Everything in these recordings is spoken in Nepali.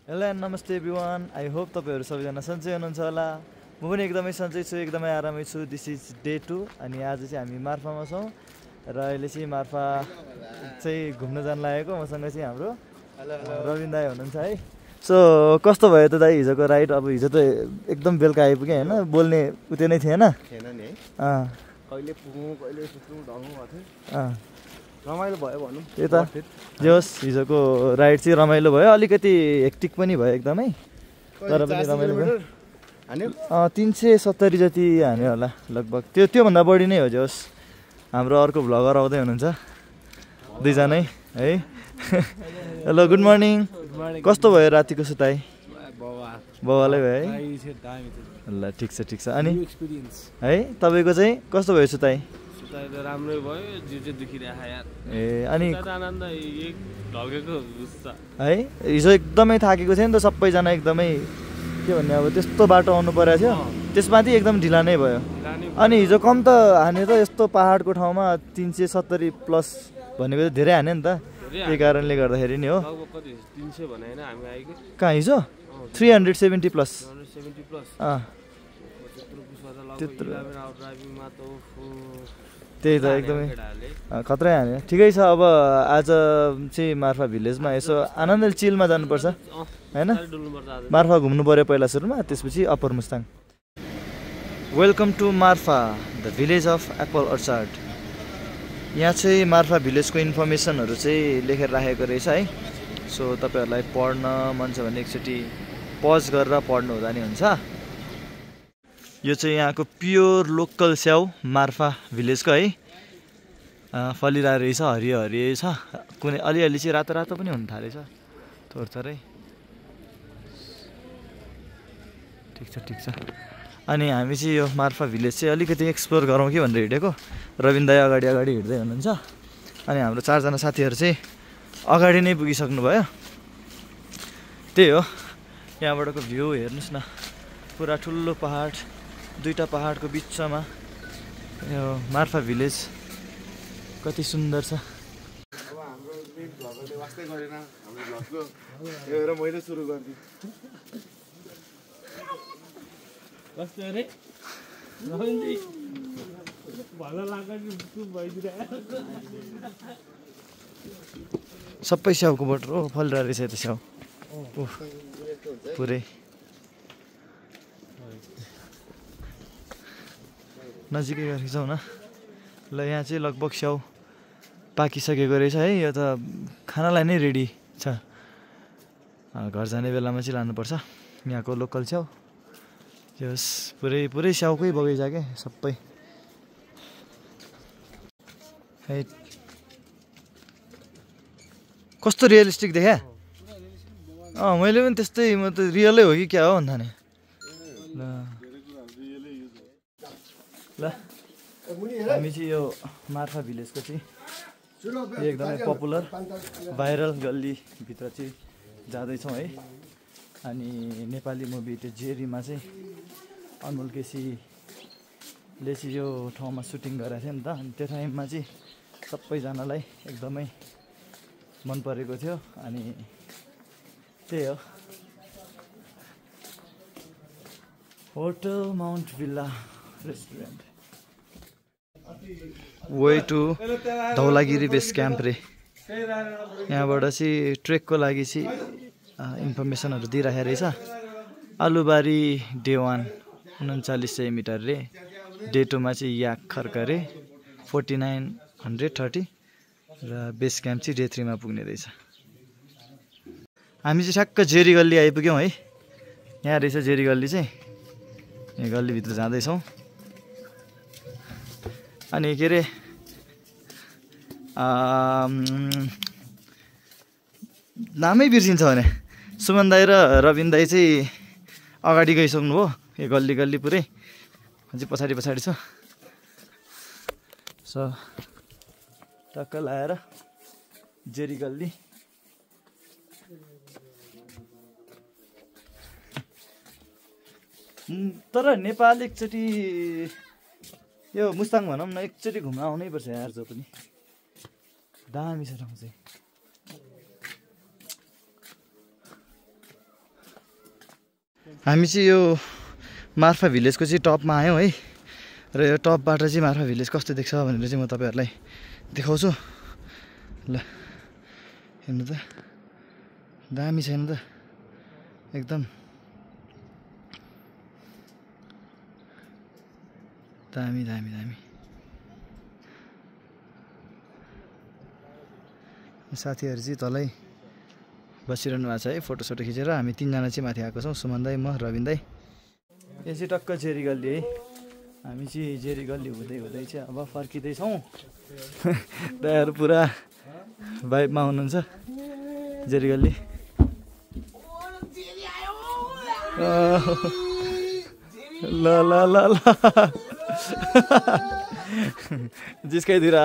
हेलो एन्ड नमस्ते एभ्रिवान। आई होप तपाईँहरू सबैजना सन्चै हुनुहुन्छ होला। म पनि एकदमै सन्चै छु, एकदमै आरामै छु। दिस इज डे 2 अनि आज चाहिँ हामी मार्फामा छौँ र अहिले चाहिँ मार्फा चाहिँ घुम्न जान लागेको। मसँग चाहिँ हाम्रो रविन दाई हुनुहुन्छ है। सो कस्तो भयो त दाई हिजोको राइड? अब हिजो त एकदम बेलुका आइपुग्यो होइन, बोल्ने उत्यो नै थिएन नि है। अँ कहिले पुगौँ कहिले सुत्नु ढङ्गु भएको थियो। अँ रमाइलो भयो भनौँ। त्यही त जे होस्, हिजोको राइड चाहिँ रमाइलो भयो, अलिकति हेक्टिक पनि भयो एकदमै, तर पनि रमाइलो भयो। 370 जति हान्यो होला लगभग, त्योभन्दा बढी नै हो। जे होस्, हाम्रो अर्को भ्लगर आउँदै हुनुहुन्छ दुईजनै है। Hello good morning. कस्तो भयो रातिको सुताइ? बवालै भयो है। ल ठिक छ अनि है तपाईँको चाहिँ कस्तो भयो सुताइ? राम्रै भयो, जिउ चाहिँ दुखिरहेको यार। ए अनि आनन्द एक ढल्केको है, हिजो एकदमै थाकेको थियो नि त सबैजना, एकदमै के भन्ने अब त्यस्तो बाटो आउनु परेको थियो, त्यसमाथि एकदम ढिला नै भयो। अनि हिजो कम त हान्यो त, यस्तो पहाडको ठाउँमा 370 प्लस भनेको चाहिँ धेरै हान्यो नि त, त्यही कारणले गर्दाखेरि नि हो। कहाँ हिजो 370 प्लस? त्यत्रो त्यही त एकदमै खतरै हान्यो। ठिकै छ, अब आज चाहिँ मार्फा भिलेजमा यसो आनन्दले चिलमा जानुपर्छ होइन। मार्फा घुम्नु पऱ्यो पहिला सुरुमा, त्यसपछि upper Mustang. Welcome to Marpha, the village of apple orchard. यहाँ चाहिँ मार्फा भिलेजको इन्फर्मेसनहरू चाहिँ लेखेर राखेको रहेछ है। सो तपाईँहरूलाई पढ्न मन छ भने एकचोटि पज गरेर पढ्नु हुँदा नि हुन्छ। यो चाहिँ यहाँको प्योर लोकल स्याउ मार्फा भिलेजको है। फलिरहेको रहेछ, हरियो हरियो छ, कुनै अलिअलि चाहिँ रातो रातो पनि हुन थालेछ थोरै। ठिक छ। अनि हामी चाहिँ यो मार्फा भिलेज चाहिँ अलिकति एक्सप्लोर गरौँ कि भनेर हिँडेको। रविन दाई अगाडि हिँड्दै हुनुहुन्छ, अनि हाम्रो 4जना साथीहरू चाहिँ अगाडि नै पुगिसक्नु भयो। त्यही हो, यहाँबाटको भ्यू हेर्नुहोस् न, पुरा ठुलो पहाड, दुईवटा पहाडको बिचमा यो मार्फा भिलेज कति सुन्दर छ। अब हाम्रो मेन भ्लगरले वास्तै गरेन हाम्रो भ्लगको, त्यही भएर मैले सुरु गरिदिएँ। कस्तो अरे सबै स्याउको बोट हो, फलिरहेको रहेछ त्यो स्याउ पुरै नजिकै गरेको छौँ न। ल यहाँ चाहिँ लगभग स्याउ पाकिसकेको रहेछ है। यो त खानालाई नै रेडी छ, घर जाने बेलामा चाहिँ लानुपर्छ। यहाँको लोकल स्याउ, यस पुरै स्याउकै बगैँचा के सबै है। कस्तो रियलिस्टिक देखा? मैले पनि त्यस्तै, म त रियलै हो कि क्या हो भन्दा नि। ल हामी चाहिँ यो मार्फा भिलेजको चाहिँ एकदमै पपुलर भाइरल गल्लीभित्र चाहिँ जाँदैछौँ है। अनि नेपाली मुभी त्यो जेरीमा चाहिँ अनमोल केसीले चाहिँ यो ठाउँमा सुटिङ गरेको थियो नि त, अनि त्यो टाइममा चाहिँ सबैजनालाई एकदमै मन परेको थियो। अनि त्यही हो, hotel Mount Villa restaurant. Way to Dhaulagiri base camp रे। यहाँबाट चाहिँ ट्रेकको लागि चाहिँ इन्फर्मेसनहरू दिइराखेको रहेछ। आलुबारी डे 1 3900 मिटर रे, डे 2 मा चाहिँ याक खर्क रे 4930 र बेस क्याम्प चाहिँ डे 3 मा पुग्ने रहेछ। हामी चाहिँ ठ्याक्क जेरी गल्ली आइपुग्यौँ है। यहाँ रहेछ जेरी गल्ली चाहिँ, यहाँ गल्लीभित्र जाँदैछौँ। अनि के अरे नामै बिर्सिन्छ भने सुमन दाई र रविन दाई चाहिँ अगाडि गइसक्नु भयो। यो गल्ली पुरै अझै पछाडि छ। सो टक्क लाएर जेरी गल्ली। तर नेपाल एकचोटि यो मुस्ताङ भनौँ न, एकचोटि घुम्न आउनै पर्छ यार। जो पनि दामी छ ठाउँ चाहिँ। हामी चाहिँ यो मार्फा भिलेजको चाहिँ टपमा आयौँ है र यो टपबाट चाहिँ मार्फा भिलेज कस्तो देख्छ भनेर चाहिँ म तपाईँहरूलाई देखाउँछु ल हेर्नु त दामी छैन त एकदम दामी दामी दामी साथीहरू चाहिँ तलै बसिरहनु भएको छ है फोटोसोटो खिचेर हामी 3 जना चाहिँ माथि आएको छौँ सुमन दाई म रविन दाई यो चाहिँ टक्क जेरी गल्ली है हामी चाहिँ जेरी गल्ली हुँदै हुँदै चाहिँ अब फर्किँदैछौँ दाइहरू पुरा भाइबमा हुनुहुन्छ जेरी गल्ली ल ल ल ल जिस्काइदिएर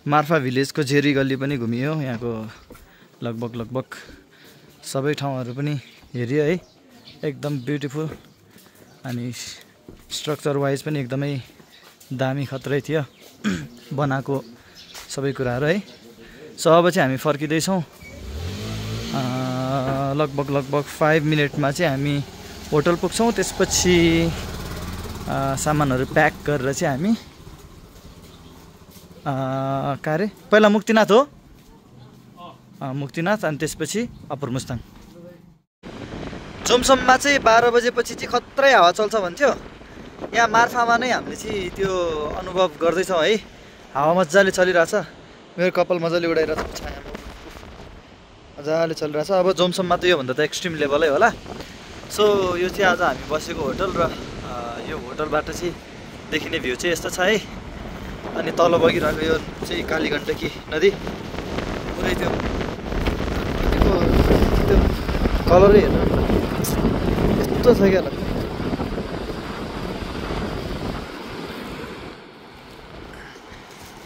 मार्फा भिलेजको जेरी गल्ली पनि घुमियो यहाँको लगभग सबै ठाउँहरू पनि हेरियो है एकदम ब्युटिफुल अनि स्ट्रक्चर वाइज पनि एकदमै दामी खत्रै थियो बनाएको सबै कुराहरू है सो अब चाहिँ हामी फर्किँदैछौँ लगभग 5 मिनटमा चाहिँ हामी होटल पुग्छौँ त्यसपछि सामानहरू प्याक गरेर चाहिँ हामी कहाँ रे पहिला मुक्तिनाथ हो मुक्तिनाथ अनि त्यसपछि अप्पर मुस्ताङ जोमसममा चाहिँ 12 बजेपछि चाहिँ खत्रै हावा चल्छ भन्थ्यो यहाँ मार्फामा नै हामीले चाहिँ त्यो अनुभव गर्दैछौँ है हावा मजाले चलिरहेछ मेरो कपाल मजाले उडाइरहेछ छायामा मजाले चलिरहेछ अब जोमसममा त योभन्दा त एक्सट्रिम लेभलै होला सो यो चाहिँ आज हामी बसेको होटल र यो होटलबाट चाहिँ देखिने भ्यू चाहिँ यस्तो छ है अनि तल बगिरहेको यो चाहिँ कालीगण्डकी नदी पुरै त्यो कलरै हेर्नु यस्तो छ क्या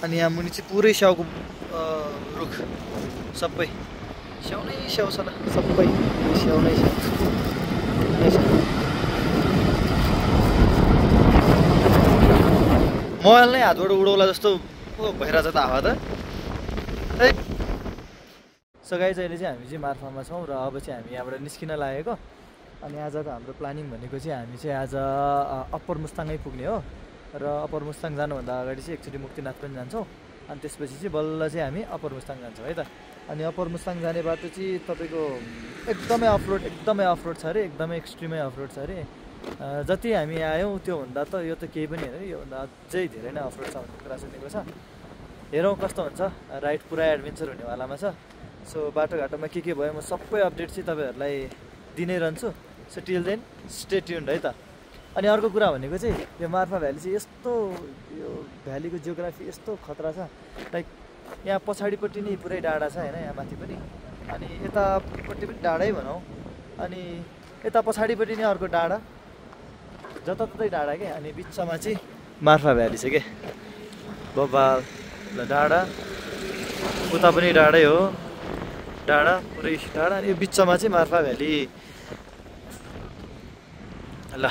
अनि यहाँ मुनि चाहिँ पुरै स्याउको रुख सबै स्याउ नै स्याउ छ ल सबै स्याउ नै स्याउ मोबाइल नै हातबाट उडौला जस्तो भइरहेछ त हावा त है सो गाइस अहिले चाहिँ हामी चाहिँ मार्फामा छौँ र अब चाहिँ हामी यहाँबाट निस्किन लागेको अनि आजको हाम्रो प्लानिङ भनेको चाहिँ हामी चाहिँ आज अप्पर मुस्ताङै पुग्ने हो र अप्पर मुस्ताङ जानुभन्दा अगाडि चाहिँ एकचोटि मुक्तिनाथ पनि जान्छौँ अनि त्यसपछि चाहिँ बल्ल चाहिँ हामी अप्पर मुस्ताङ जान्छौँ है त अनि अप्पर मुस्ताङ जाने बाटो चाहिँ तपाईँको एकदमै अफरोड छ अरे एकदमै एक्सट्रिमै अफरोड छ अरे जति हामी आयौँ त्योभन्दा त यो त केही पनि होइन योभन्दा अझै धेरै नै अफरोड छ भन्ने कुरा सुनेको छ हेरौँ कस्तो हुन्छ राइड पुरा एडभेन्चर हुनेवालामा छ सो बाटोघाटोमा के भयो म सबै अपडेट चाहिँ तपाईँहरूलाई दिनै रहन्छु so till then stay tuned है त अनि अर्को कुरा भनेको चाहिँ यो मार्फा भ्याली चाहिँ यस्तो यो भ्यालीको जियोग्राफी यस्तो खतरा छ लाइक यहाँ पछाडिपट्टि नै पुरै डाँडा छ होइन यहाँ माथि पनि अनि यतापट्टि पनि डाँडै भनौँ अनि यता पछाडिपट्टि नै अर्को डाँडा जताततै डाँडा के अनि बिचमा चाहिँ मार्फा भ्याली छ के बबाल ल डाँडा उता पनि डाँडै हो डाँडा पुरै डाँडा अनि यो बिचमा चाहिँ मार्फा भ्याली ल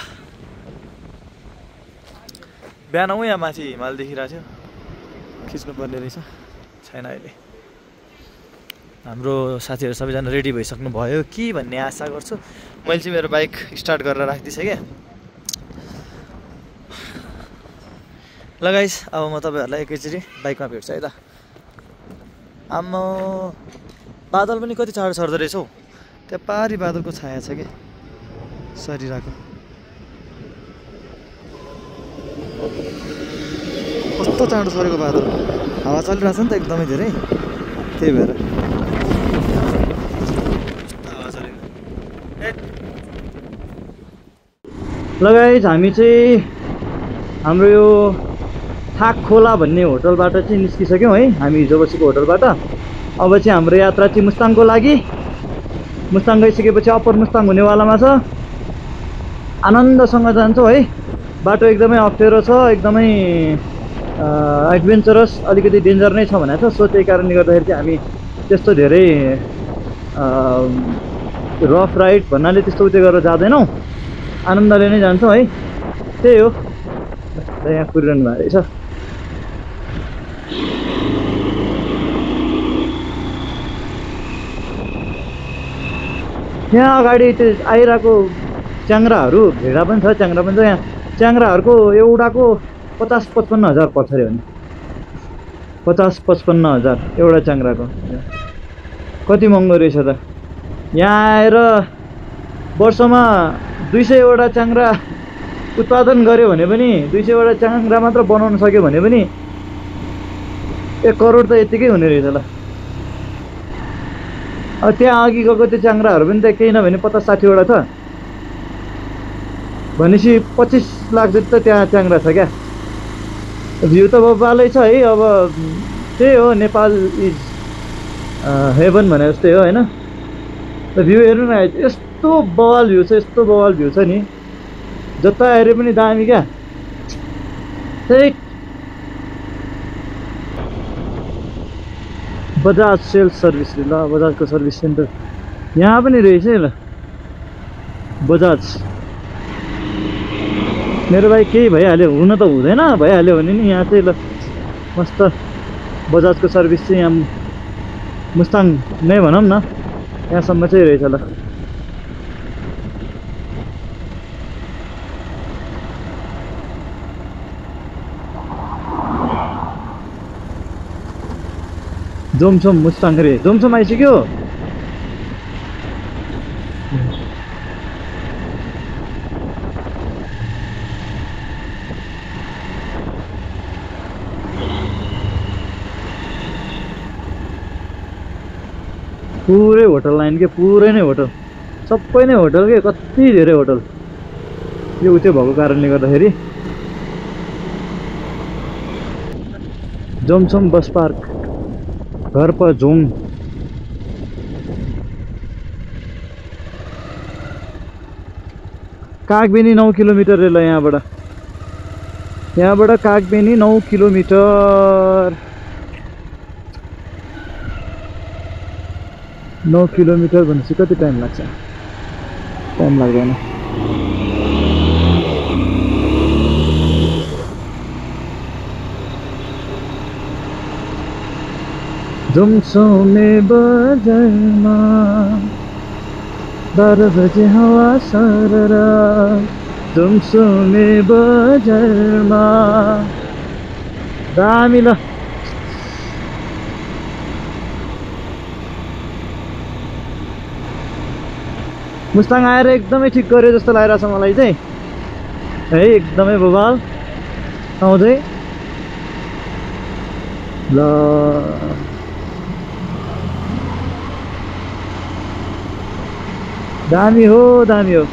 बिहान यहाँ माथि हिमाल देखिरहेको थियो खिच्नुपर्ने रहेछ छैन अहिले हाम्रो साथीहरू सबैजना रेडी भइसक्नु भयो कि भन्ने आशा गर्छु मैले चाहिँ मेरो बाइक स्टार्ट गरेर राखिदिइसकेँ ल गाइस अब म तपाईँहरूलाई एकैचोटि बाइकमा भेट्छु है त आम्मा बादल पनि कति चाँडो सर्दो रहेछ हौ त्यहाँ पारी बादलको छाया छ कि सरिरहेको कस्तो चाँडो सरेको बादल हावा चलिरहेछ नि त एकदमै धेरै त्यही भएर ल गाइस हामी चाहिँ हाम्रो यो थाक खोला भन्ने होटलबाट चाहिँ निस्किसक्यौँ है हामी हिजो बसेको होटलबाट अब चाहिँ हाम्रो यात्रा चाहिँ मुस्ताङको लागि मुस्ताङ गइसकेपछि अप्पर मुस्ताङ हुनेवालामा छ आनन्दसँग जान्छौँ है बाटो एकदमै अप्ठ्यारो छ एकदमै एडभेन्चरस अलिकति डेन्जर नै छ भनेको छ सो त्यही कारणले गर्दाखेरि चाहिँ हामी त्यस्तो धेरै रफ राइड भन्नाले त्यस्तो उयो गरेर जाँदैनौँ आनन्दले नै जान्छौँ है त्यही हो यहाँ कुरिरहनु भएको रहेछ। यहाँ अगाडि त्यो आइरहेको च्याङ्राहरू भेडा पनि छ, च्याङ्रा पनि छ। यहाँ च्याङ्राहरूको एउटाको 50-55 हजार पर्छ अरे भने, 50-55 हजार एउटा च्याङ्राको। कति महँगो रहेछ त। यहाँ आएर वर्षमा 200वटा च्याङ्रा उत्पादन गर्यो भने पनि, 200वटा च्याङ्रा मात्र बनाउन सक्यो भने पनि 1 करोड त यतिकै हुने रहेछ ल। अब त्यहाँ अघि गएको त्यो च्याङ्राहरू पनि त केही नभने 50-60वटा छ भनेपछि 25 लाख जति त त्यहाँ च्याङ्रा छ क्या। भ्यू त बबालै छ है। अब त्यही हो, नेपाल इज हेभन भने जस्तै हो होइन। भ्यू हेर्नु न, यस्तो बवाल भ्यू छ, यस्तो बवाल भ्यू छ नि, जता हेरे पनि दामी क्या। त्यही बजाज सेल्स सर्भिस ल, बजाजको सर्भिस सेन्टर यहाँ पनि रहेछ है ल। बजाज मेरो भाइ केही भइहाल्यो, हुन त हुँदैन, भइहाल्यो भने नि यहाँ चाहिँ ल मस्त बजाजको सर्भिस चाहिँ यहाँ मुस्ताङ नै भनौँ न, यहाँसम्म चाहिँ रहेछ ल। जोमसोम मुस्ताङ रे, जोमसोम आइसक्यो। पुरै होटल लाइन के, पुरै नै होटल, सबै नै होटल के, कति धेरै होटल। यो उतै भएको कारणले गर्दाखेरि जोमसोम बस पार्क, घर पर झोङ। कागबेनी 9 किलोमिटर रे ल यहाँबाट कागबेनी 9 किलोमिटर। 9 किलोमिटर भनेपछि कति टाइम लाग्छ? टाइम लाग्दैन। जोमसोमे बजारमा 12 बजे हावा सररा, जोमसोमे बजारमा दामी ल। मुस्ताङ आएर एकदमै ठिक गर्यो जस्तो लागिरहेछ मलाई चाहिँ है, एकदमै बवाल आउँदै ल। दामी हो, दामी हो।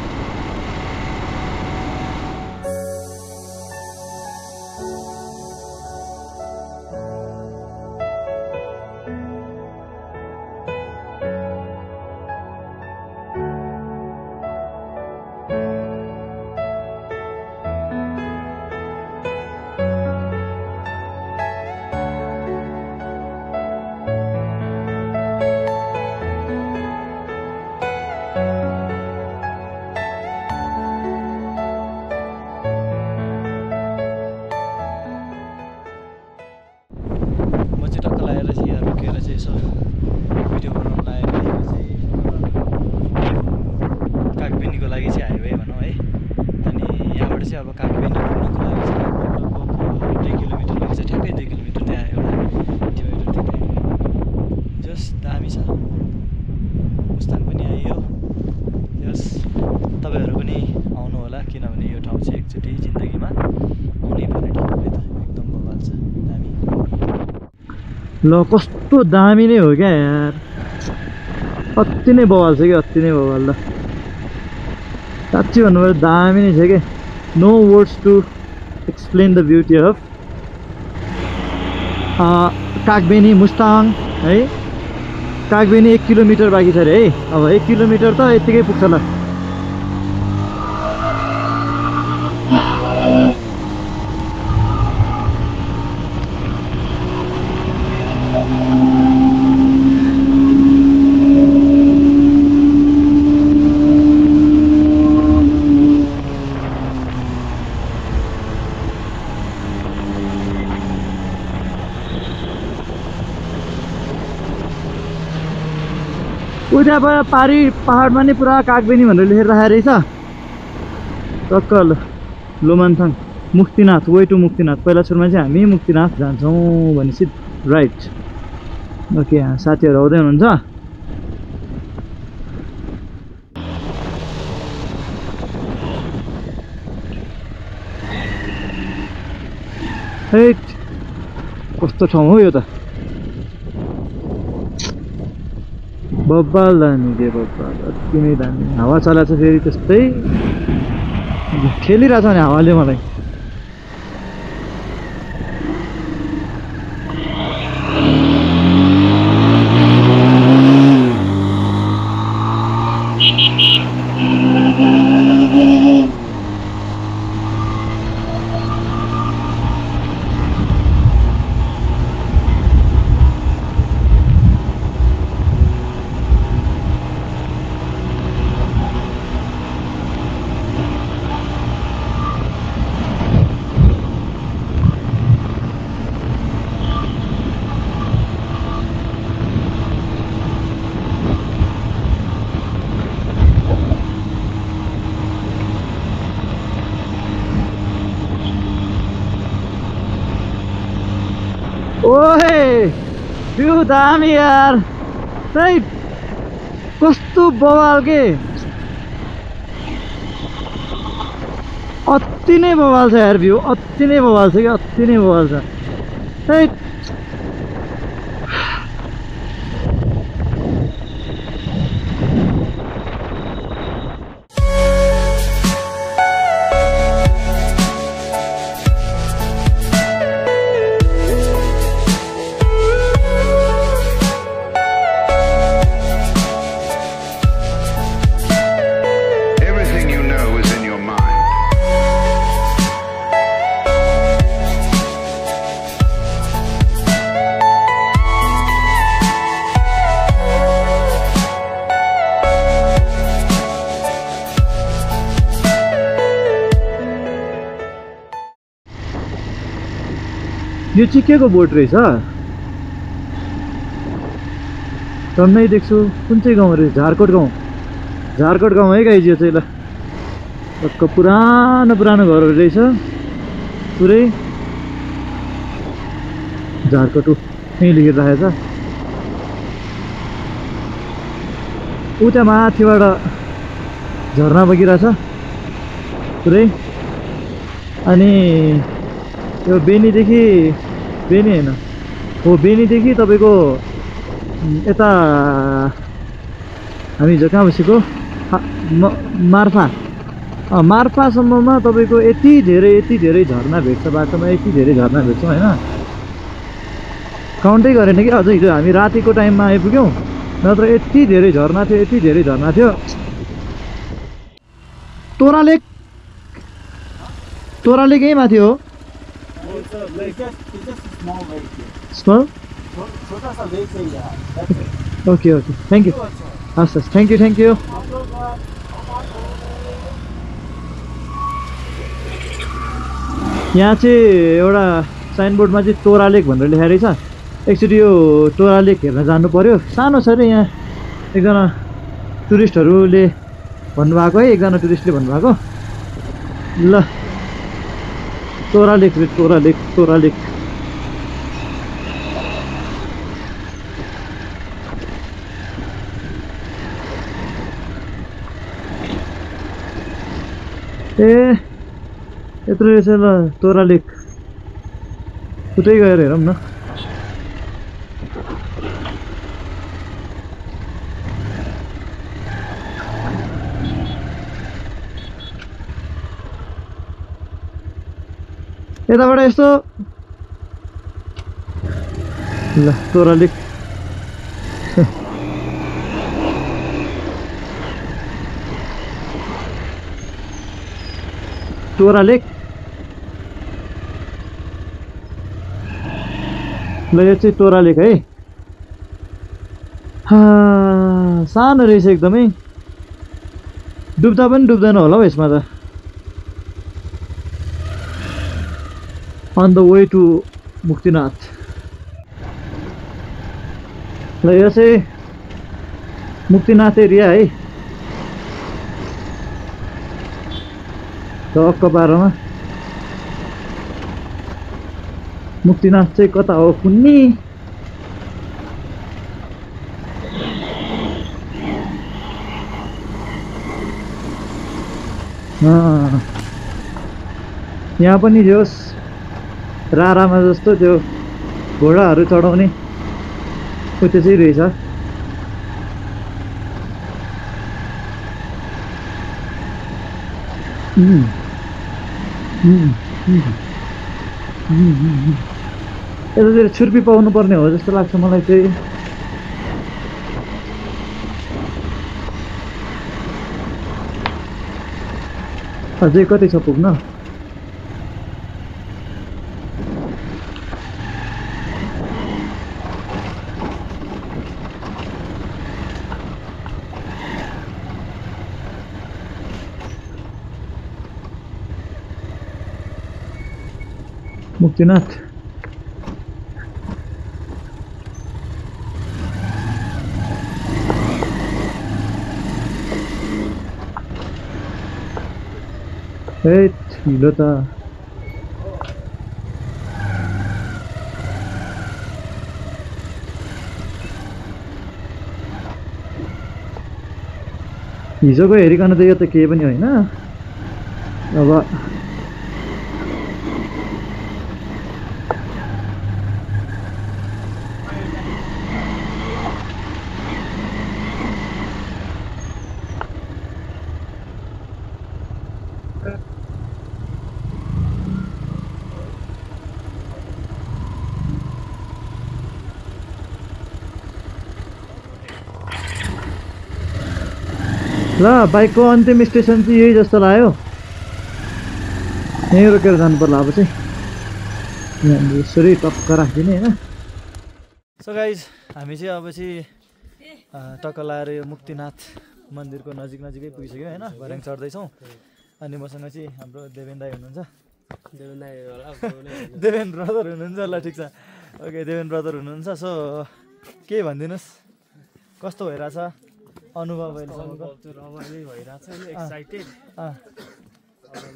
ल कस्तो दामी नै हो क्या यार, अति नै बवाल छ क्या, अति नै बवाल ल। साँच्चै भन्नुपर्दा दामी नै छ क्या। No words to explain the beauty of Kagbeni Mustang है। कागबेनी 1 किलोमिटर बाँकी छ अरे है। अब 1 किलोमिटर त यतिकै पुग्छ ल। उताबाट पारी पहाडमा नि पुरा कागबेनी भनेर लेखेर राखेको रहेछ टक्क लोमान्थाङ मुक्तिनाथ वे टु मुक्तिनाथ पहिला सुरुमा चाहिँ हामी मुक्तिनाथ जान्छौँ भनेपछि राइट ओके यहाँ साथीहरू आउँदै हुनुहुन्छ हेट कस्तो ठाउँ हो यो त बब्बाल दामी के बब्बाल अति नै दामी हावा चलाएको छ फेरि त्यस्तै खेलिरहेछ नि हावाले मलाई ओहे भ्यू दामी यार त्यही कस्तो बवाल के अति नै बवाल छ यार भ्यू अति नै बवाल छ कि अति नै बवाल छ त्यही यो चाहिँ के को बोट रहेछ टन्नै देख्छु कुन चाहिँ गाउँ रहेछ झारकोट गाउँ है गाइज यो चाहिँ ल टक्क पुरानो घरहरू रहेछ पुरै झारकोट यहीँ लेखेर राखेको छ उता माथिबाट झरना बगिरहेछ पुरै अनि यो बेनीदेखि होइन हो बेनीदेखि तपाईँको यता हामी हिजो कहाँ बसेको मार्फासम्ममा तपाईँको यति धेरै झरना भेट्छ बाटोमा यति धेरै झरना भेट्छौँ होइन काउन्टै गरेन कि अझ हिजो हामी रातिको टाइममा आइपुग्यौँ नत्र यति धेरै झरना थियो तोरा लेक यहीँ माथि हो स्मल ओके थ्याङ्क यू हस् थ्याङ्क यू यहाँ चाहिँ एउटा साइनबोर्डमा चाहिँ तोरा लेक भनेर लेखेको रहेछ एकचोटि यो तोरा लेक हेर्न जानु पर्यो सानो छ अरे यहाँ एकजना टुरिस्टहरूले भन्नुभएको है एकजना टुरिस्टले भन्नुभएको ल तोरा लेक ए यत्रो रहेछ ल तोरा लेक उतै गएर हेरौँ न यताबाट यस्तो ल तोरा लेक ल यो चाहिँ तोरा लेक है सानो रहेछ एकदमै डुब्दा पनि डुब्दैन होला हौ यसमा त on the way to Muktinath ल यो चाहिँ मुक्तिनाथ एरिया है टक्क पारोमा मुक्तिनाथ चाहिँ कता हो कुन्नी यहाँ पनि जोस् रारामा जस्तो त्यो घोडाहरू चढाउने त्यो चाहिँ रहेछ यतातिर छुर्पी पाउनु पर्ने हो जस्तो लाग्छ मलाई चाहिँ अझै कति छ पुग्न मुक्तिनाथ हिलो त हिजोको हेरिकन त यो त केही पनि होइन अब ल बाइकको अन्तिम स्टेसन चाहिँ यही जस्तो लाग्यो यहीँ रोकेर जानु पर्ला अब चाहिँ यहाँनिर यसरी टक्क राखिदिने होइन सो गाइज हामी चाहिँ अब चाहिँ टक्क लाएर यो मुक्तिनाथ मन्दिरको नजिकै पुगिसक्यौँ होइन भर्याङ चढ्दैछौँ अनि मसँग चाहिँ हाम्रो देवेन दाई हुनुहुन्छ देवेन ब्रदर हुनुहुन्छ ल ठिक छ ओके देवेन ब्रदर हुनुहुन्छ सो के भनिदिनुहोस् कस्तो भइरहेछ अनुभव अहिलेसम्मको रमाइलो भइरहेछ नि एक्साइटेड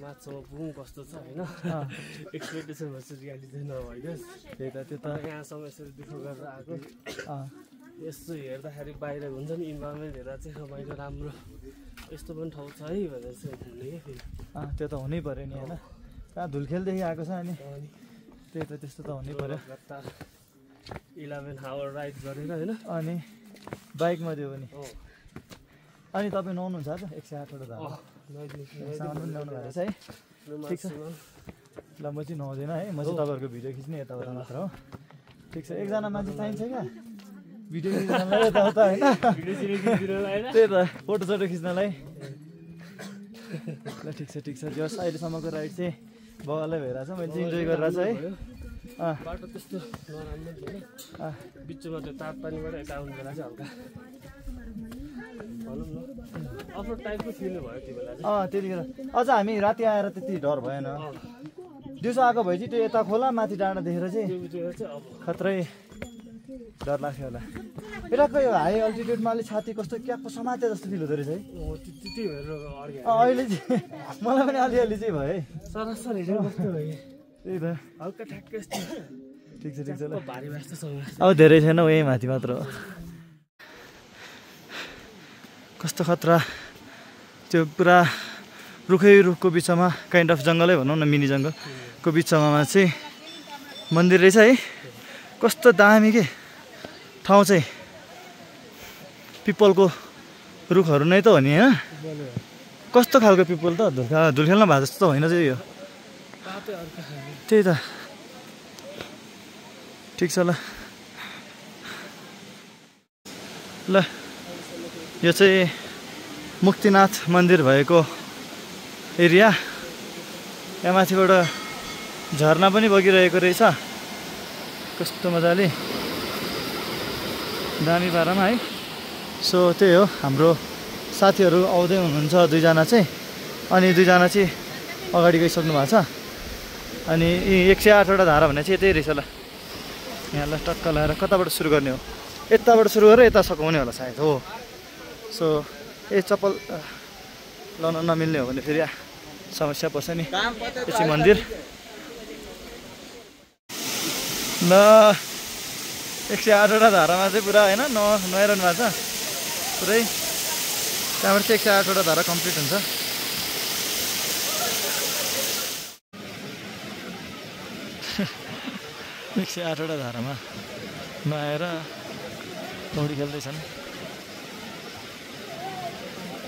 माछामा पुगौँ कस्तो छ होइन एक्सपेक्टेसन भएपछि रियालिटी चाहिँ नभइदियोस् त्यही त त्यो त यहाँसम्म यसरी दुःख गरेर आएको यस्तो हेर्दाखेरि बाहिर हुन्छ नि इन्भाइरोमेन्ट हेरेर चाहिँ रमाइलो राम्रो यस्तो पनि ठाउँ छ है भनेर चाहिँ हुने त्यो त हुनै पऱ्यो नि होइन कहाँ धुलखेलदेखि आएको छ अनि त्यही त त्यस्तो त हुनै पऱ्यो 11 आवर राइड गरेर होइन अनि बाइकमा दियो भने अनि तपाईँ नुहाउनुहुन्छ त 108 वटा धारा सामान पनि ल्याउनु भएको छ है ठिक छ ल म चाहिँ नुहाउँदैन है म चाहिँ तपाईँहरूको भिडियो खिच्ने यताबाट मात्र हो ठिक छ एकजना मान्छे चाहिन्छ क्या भिडियो खिच्नलाई यताउता होइन त्यही त फोटोसोटो खिच्नलाई ल ठिक छ जस अहिलेसम्मको राइड चाहिँ बगालै भइरहेछ मैले चाहिँ इन्जोय गरिरहेको छु है बाटो त्यस्तो नराम्रो थिएन बिचमा त्यो तापपानीबाट यता आउनु बेला चाहिँ हल्का भनौँ न अफरोड टाइपको फिल भयो त्यो बेला चाहिँ त्यतिखेर अझ हामी राति आएर त्यति डर भएन दिउँसो आएको भए चाहिँ त्यो यता खोला माथि डाँडा देखेर चाहिँ खत्रै डर लाग्थ्यो होला यताको यो हाई अल्टिट्युडमा अलिक छाती कस्तो क्यापको समाते जस्तो फिल हुँदो रहेछ है अहिले चाहिँ मलाई पनि अलिअलि चाहिँ भयो है सरासर हेरेर कस्तो भयो त्यही त हल्का ठ्याक्कै ठिक छ ल भारी जस्तो छ अब धेरै छैन यही माथि मात्र हो कस्तो खतरा त्यो पुरा रुखको बिचमा काइन्ड अफ जङ्गलै भनौँ न मिनी जङ्गलको बिचमा चाहिँ मन्दिर रहेछ है कस्तो दामी के ठाउँ चाहिँ पिपलको रुखहरू नै त हो नि होइन कस्तो खालको पिपल त धुलखेल्न भए जस्तो त होइन चाहिँ यो त्यही त ठिक छ ल यो चाहिँ मुक्तिनाथ मन्दिर भएको एरिया यहाँ माथिबाट झरना पनि बगिरहेको रहेछ कस्तो मजाले दामी पारामा है सो त्यही हो हाम्रो साथीहरू आउँदै हुनुहुन्छ दुईजना चाहिँ अनि दुईजना चाहिँ अगाडि गइसक्नु भएको छ अनि 108 वटा धारा भन्ने चाहिँ यतै रहेछ ल यहाँ ल टक्क लगाएर कताबाट सुरु गर्ने हो यताबाट सुरु गरेर यता सघाउने होला सायद हो सो चप्पल लाउन नमिल्ने हो भने फेरि समस्या पर्छ नि। पछि मन्दिर ल 108वटा धारामा चाहिँ पुरा होइन नुहाइरहनु भएको छ पुरै। त्यहाँबाट चाहिँ 108वटा धारा कम्प्लिट हुन्छ। एक 108वटा धारामा नुहाएर पौडी खेल्दैछन्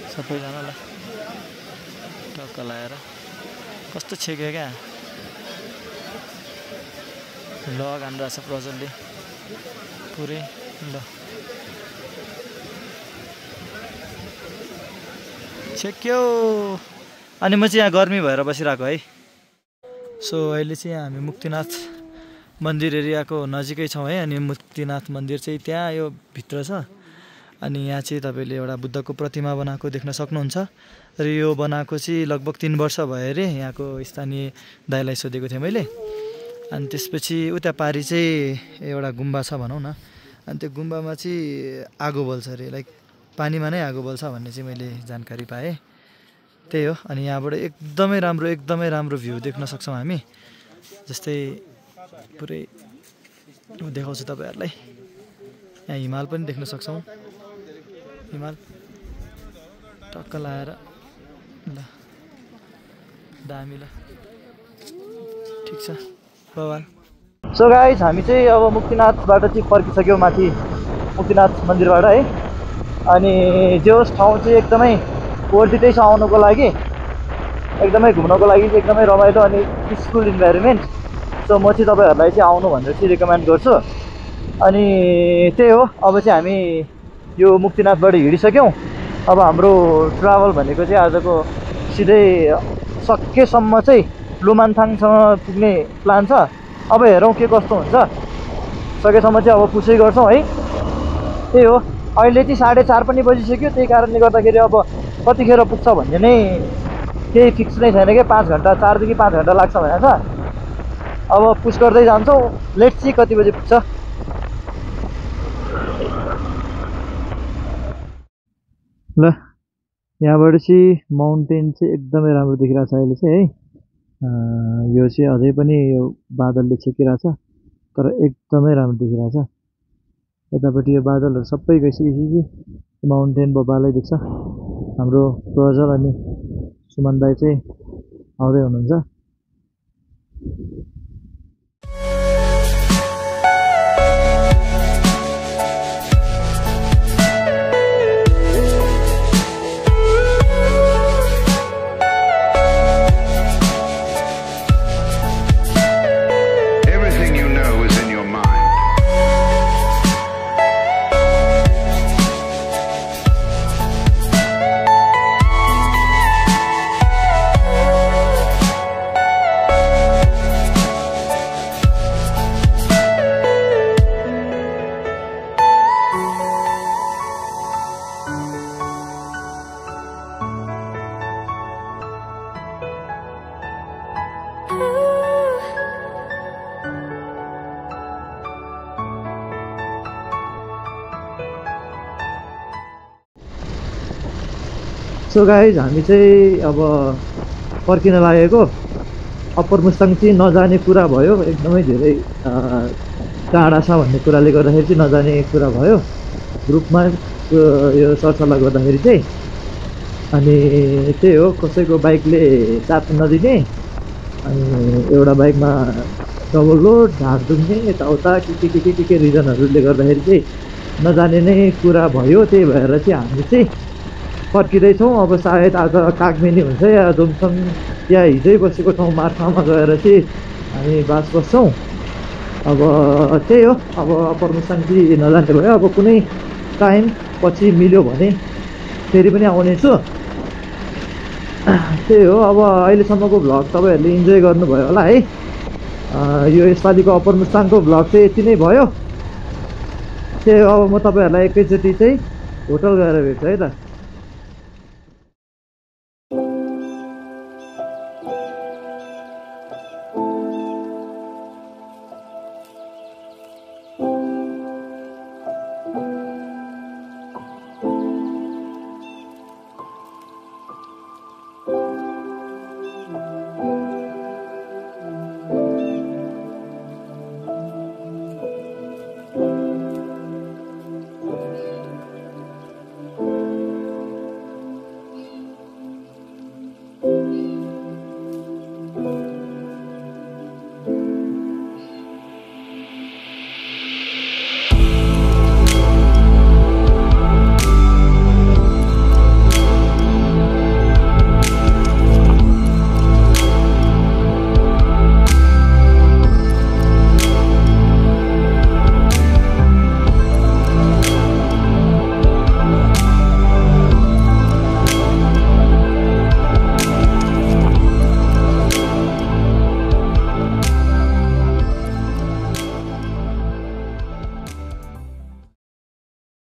सबैजनालाई टक्क लाएर। कस्तो छेक्यो क्या लगान रहेछ प्रजलले पुरै। ल छेक्यो। अनि म चाहिँ यहाँ गर्मी भएर बसिरहेको है। सो अहिले चाहिँ हामी मुक्तिनाथ मन्दिर एरियाको नजिकै छौँ है। अनि मुक्तिनाथ मन्दिर चाहिँ त्यहाँ यो भित्र छ। अनि यहाँ चाहिँ तपाईँले एउटा बुद्धको प्रतिमा बनाएको देख्न सक्नुहुन्छ। र यो बनाएको चाहिँ लगभग 3 वर्ष भयो अरे। यहाँको स्थानीय दाइलाई सोधेको थिएँ मैले। अनि त्यसपछि उता पारि चाहिँ एउटा गुम्बा छ भनौँ न। अनि त्यो गुम्बामा चाहिँ आगो बल्छ अरे, लाइक पानीमा नै आगो बल्छ भन्ने चाहिँ मैले जानकारी पाएँ। त्यही हो। अनि यहाँबाट एकदमै राम्रो भ्यू देख्न सक्छौँ हामी। जस्तै पुरै देखाउँछु तपाईँहरूलाई। यहाँ हिमाल पनि देख्न सक्छौँ। हिमाल टक्क लाएर ल दामी। ल ठिक छ भगवान। सो गाइस हामी चाहिँ अब मुक्तिनाथबाट चाहिँ फर्किसक्यौँ माथि मुक्तिनाथ मन्दिरबाट है। अनि जो ठाउँ चाहिँ एकदमै वर्दितै छ आउनुको लागि, एकदमै घुम्नको लागि चाहिँ एकदमै रमाइलो अनि पिसफुल इन्भाइरोमेन्ट। सो म चाहिँ तपाईँहरूलाई चाहिँ आउनु भनेर चाहिँ रिकमेन्ड गर्छु। अनि त्यही हो। अब चाहिँ हामी यो मुक्तिनाथबाट हिँडिसक्यौँ। अब हाम्रो ट्राभल भनेको चाहिँ आजको सिधै सकेसम्म चाहिँ लुमानथाङसम्म पुग्ने प्लान छ। अब हेरौँ के कस्तो हुन्छ। सकेसम्म चाहिँ अब पुसै गर्छौँ है। त्यही हो। अहिले चाहिँ 4:30 पनि बजिसक्यो। त्यही कारणले गर्दाखेरि अब कतिखेर पुग्छ भन्ने नै केही फिक्स नै छैन कि। 5 घन्टा 4 देखि 5 घन्टा लाग्छ भनेको छ। अब पुस गर्दै जान्छौँ। लेट्स सी कति बजी पुग्छ। ल यहाँबाट चाहिँ माउन्टेन चाहिँ एकदमै राम्रो देखिरहेको छ अहिले चाहिँ है। यो चाहिँ अझै पनि यो बादलले छेकिरहेछ तर एकदमै राम्रो देखिरहेछ। यतापट्टि यो बादलहरू सबै गइसकेपछि माउन्टेन बबालै देख्छ। हाम्रो प्रजल अनि सुमन दाई चाहिँ आउँदै हुनुहुन्छ। सो गाइज हामी चाहिँ अब फर्किन लागेको। अप्पर मुस्ताङ चाहिँ नजाने कुरा भयो। एकदमै धेरै टाढा छ भन्ने कुराले गर्दाखेरि चाहिँ नजाने कुरा भयो ग्रुपमा यो सरसल्लाह गर्दाखेरि चाहिँ। अनि त्यही हो। कसैको बाइकले साथ नदिने, अनि एउटा बाइकमा डबल लोड, ढाड दुख्ने, यताउता के रिजनहरूले गर्दाखेरि चाहिँ नजाने नै कुरा भयो। त्यही भएर चाहिँ हामी चाहिँ फर्किँदैछौँ। अब सायद आज कागमेनी हुन्छ या जोमसङ या हिजै बसेको ठाउँ मार्फामा गएर चाहिँ हामी बास बस्छौँ। अब त्यही हो। अब अप्पर मुस्ताङ चाहिँ नजाने भयो। अब कुनै टाइम पछि मिल्यो भने फेरि पनि आउने छु। त्यही हो। अब अहिलेसम्मको भ्लग तपाईँहरूले इन्जोय गर्नुभयो होला है। यो यसपालिको अप्पर मुस्ताङको भ्लग चाहिँ यति नै भयो। त्यही हो। अब म तपाईँहरूलाई एकैचोटि चाहिँ होटल गएर भेट्छु है त।